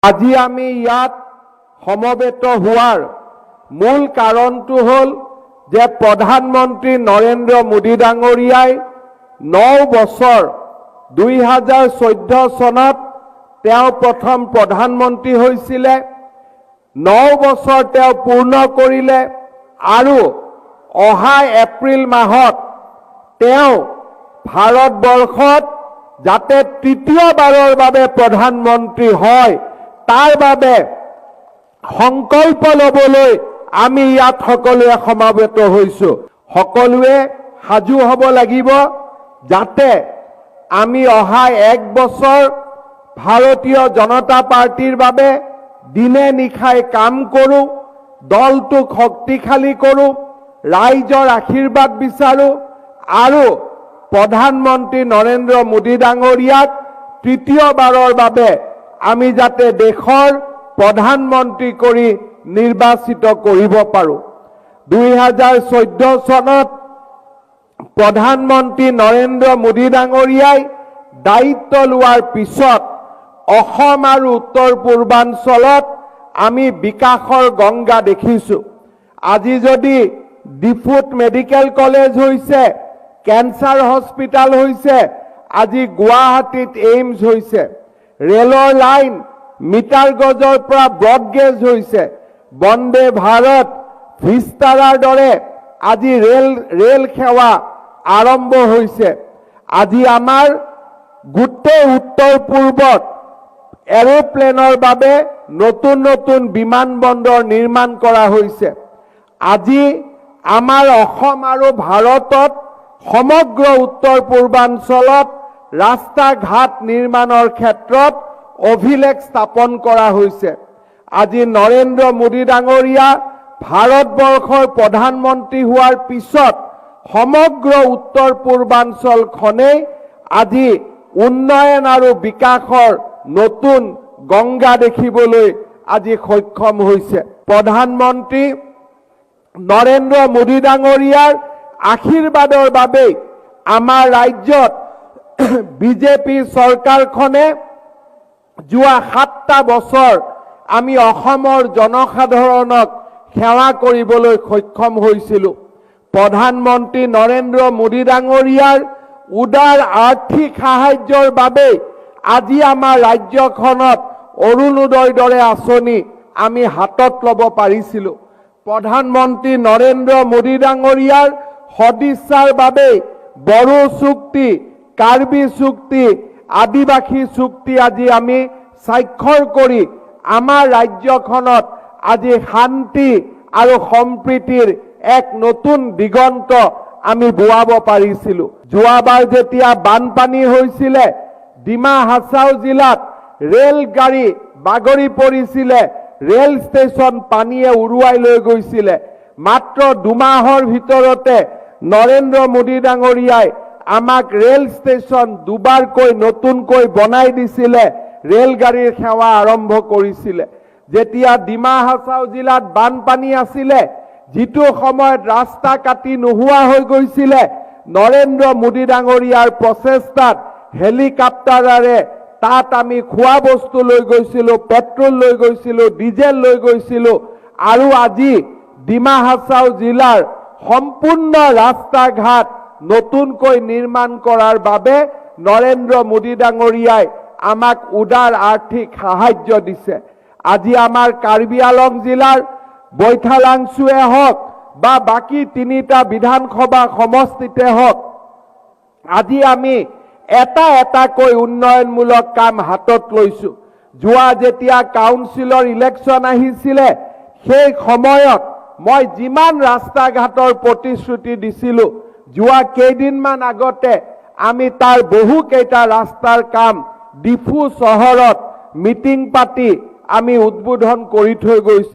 আজি আমি ইয়াত সমবেত হোৱাৰ মূল কাৰণটো হ'ল যে প্ৰধানমন্ত্ৰী নৰেন্দ্ৰ মোদী ডাঙৰীয়াই 9 বছৰ, 2014 চনত তেওঁ প্ৰথম প্ৰধানমন্ত্ৰী হৈছিলে, 9 বছৰ তেওঁ পূৰ্ণ কৰিলে আৰু অহা এপ্ৰিল মাহত তেওঁ ভাৰতবৰ্ষত যাতে তৃতীয়বাৰৰ বাবে প্ৰধানমন্ত্ৰী হয়, তাৰ বাবে সংকল্প ল'বলৈ আমি ইয়াত সকলোৱে সমাবেত হৈছো। সকলোৱে সাজু হ'ব লাগিব, যাতে আমি অহা এক বছৰ ভাৰতীয় জনতা পাৰ্টীৰ বাবে দিনে নিশাই কাম কৰোঁ, দলটোক শক্তিশালী কৰোঁ, ৰাইজৰ আশীৰ্বাদ বিচাৰোঁ আৰু প্ৰধানমন্ত্ৰী নৰেন্দ্ৰ মোদী ডাঙৰীয়াক তৃতীয়বাৰৰ বাবে আমি যাতে দেশৰ প্ৰধানমন্ত্ৰী কৰি নিৰ্বাচিত কৰিব পাৰোঁ। 2014 চনত প্ৰধানমন্ত্ৰী নৰেন্দ্ৰ মোদী ডাঙৰীয়াই দায়িত্ব লোৱাৰ পিছত অসম আৰু উত্তৰ পূৰ্বাঞ্চলত আমি বিকাশৰ গংগা দেখিছোঁ। আজি যদি ডিফুত মেডিকেল কলেজ হৈছে, কেঞ্চাৰ হস্পিটেল হৈছে, আজি গুৱাহাটীত এইমছ হৈছে, ৰেলৰ লাইন মিটাৰ গজৰ পৰা ব্ৰড গেজ হৈছে, বন্দে ভাৰত, ভিস্তাৰাৰ দৰে আজি ৰেল সেৱা আৰম্ভ হৈছে, আজি আমাৰ গোটেই উত্তৰ পূৰ্বত এৰোপ্লেনৰ বাবে নতুন নতুন বিমান বন্দৰ নিৰ্মাণ কৰা হৈছে, আজি আমাৰ অসম আৰু ভাৰতত সমগ্ৰ উত্তৰ পূৰ্বাঞ্চলত ৰাস্তা ঘাট নিৰ্মাণৰ ক্ষেত্ৰত অভিলেখ স্থাপন কৰা হৈছে। আজি নৰেন্দ্ৰ মোদী ডাঙৰীয়া ভাৰতবৰ্ষৰ প্ৰধানমন্ত্ৰী হোৱাৰ পিছত সমগ্ৰ উত্তৰ পূৰ্বাঞ্চলখনেই আজি উন্নয়ন আৰু বিকাশৰ নতুন গংগা দেখিবলৈ আজি সক্ষম হৈছে। প্ৰধানমন্ত্ৰী নৰেন্দ্ৰ মোদী ডাঙৰীয়াৰ আশীৰ্বাদৰ বাবেই আমাৰ ৰাজ্যত বিজেপি চৰকাৰখনে যোৱা 7টা বছৰ আমি অসমৰ জনসাধাৰণক সেৱা কৰিবলৈ সক্ষম হৈছিলোঁ। প্ৰধানমন্ত্ৰী নৰেন্দ্ৰ মোদী ডাঙৰীয়াৰ উদাৰ আৰ্থিক সাহায্যৰ বাবেই আজি আমাৰ ৰাজ্যখনত অৰুণোদয়ৰ দৰে আঁচনি আমি হাতত ল'ব পাৰিছিলোঁ। প্ৰধানমন্ত্ৰী নৰেন্দ্ৰ মোদী ডাঙৰীয়াৰ সদিচ্ছাৰ বাবেই বড়ো চুক্তি, কাৰ্বি চুক্তি, আদিবাসী চুক্তি আজি আমি স্বাক্ষৰ কৰি আমাৰ ৰাজ্যখনত আজি শান্তি আৰু সম্প্ৰীতিৰ এক নতুন দিগন্ত আমি বোৱাব পাৰিছিলোঁ। যোৱাবাৰ যেতিয়া বানপানী হৈছিলে, ডিমা হাছাও জিলাত ৰেল গাড়ী বাগৰি পৰিছিলে, ৰেল ষ্টেচন পানীয়ে উৰুৱাই লৈ গৈছিলে, মাত্ৰ 2 মাহৰ ভিতৰতে নৰেন্দ্ৰ মোদী ডাঙৰীয়াই আমাক ৰেল ষ্টেচন দুবাৰকৈ নতুনকৈ বনাই দিছিলে, ৰেলগাড়ীৰ সেৱা আৰম্ভ কৰিছিলে। যেতিয়া ডিমা হাছাও জিলাত বানপানী আছিলে, যিটো সময়ত ৰাস্তা কাটি নোহোৱা হৈ গৈছিলে, নৰেন্দ্ৰ মোদী ডাঙৰীয়াৰ প্ৰচেষ্টাত হেলিকপ্টাৰেৰে তাত আমি খোৱা বস্তু লৈ গৈছিলো, পেট্ৰল লৈ গৈছিলো, ডিজেল লৈ গৈছিলো আৰু আজি ডিমা হাছাও জিলাৰ সম্পূৰ্ণ ৰাস্তা ঘাট নতুনকৈ নিৰ্মাণ কৰাৰ বাবে নৰেন্দ্ৰ মোদী ডাঙৰীয়াই আমাক উদাৰ আৰ্থিক সাহায্য দিছে। আজি আমাৰ কাৰ্বি আলং জিলাৰ বৈঠালাংচুৱে হওক বা বাকী তিনিটা বিধানসভা সমষ্টিতে হওক, আজি আমি এটা এটাকৈ উন্নয়নমূলক কাম হাতত লৈছো। যোৱা যেতিয়া কাউন্সিলৰ ইলেকশ্যন আহিছিলে, সেই সময়ত মই যিমান ৰাস্তা ঘাটৰ প্ৰতিশ্ৰুতি দিছিলো, যোৱা কেইদিনমান আগতে আমি তাৰ বহু কেইটা ৰাস্তাৰ কাম ডিফু চহৰত মিটিং পাতি আমি উদ্বোধন কৰি থৈ গৈছো।